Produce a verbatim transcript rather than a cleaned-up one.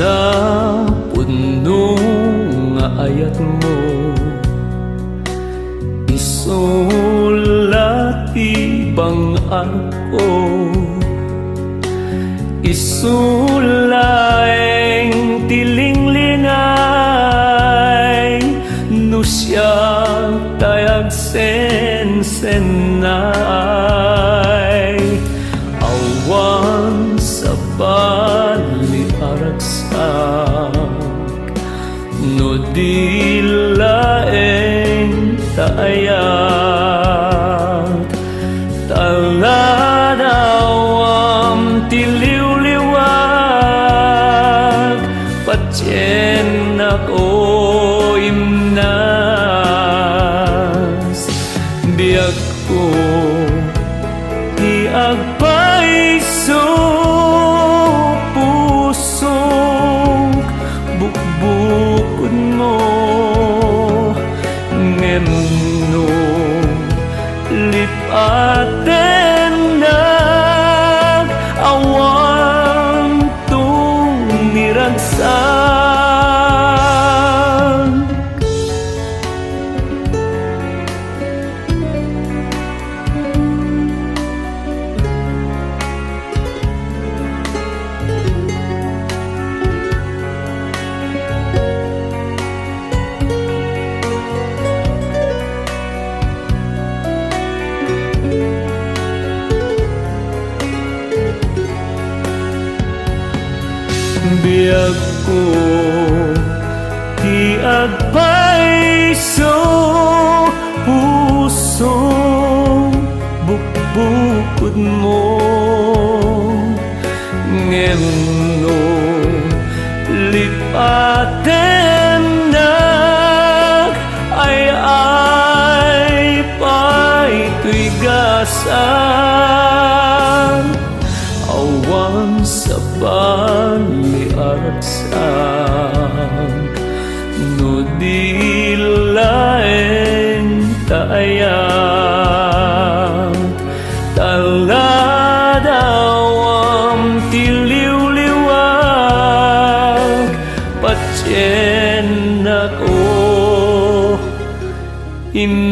Tapno nga ayatmo, isu la ti bang-arko, isu laeng ti linglingay, no siak tay agsensennaay. Awan sabali a ragsak no di laeng ta ayat. Taladawam ti liwliwak, patiennak, o Imnas. Biag ko ti agpayso, pusok bukbukodmo, ngem no lipatennak, awan to ni ragsak. Biagko ti agpayso, puso, bukbukodmo. Ngem no lipatennak, ay-ay pay toy gasam. Awan sabali a ragsak no di laeng ta ayat. Taladawam ti liwliwak, patiennak, o Imnas.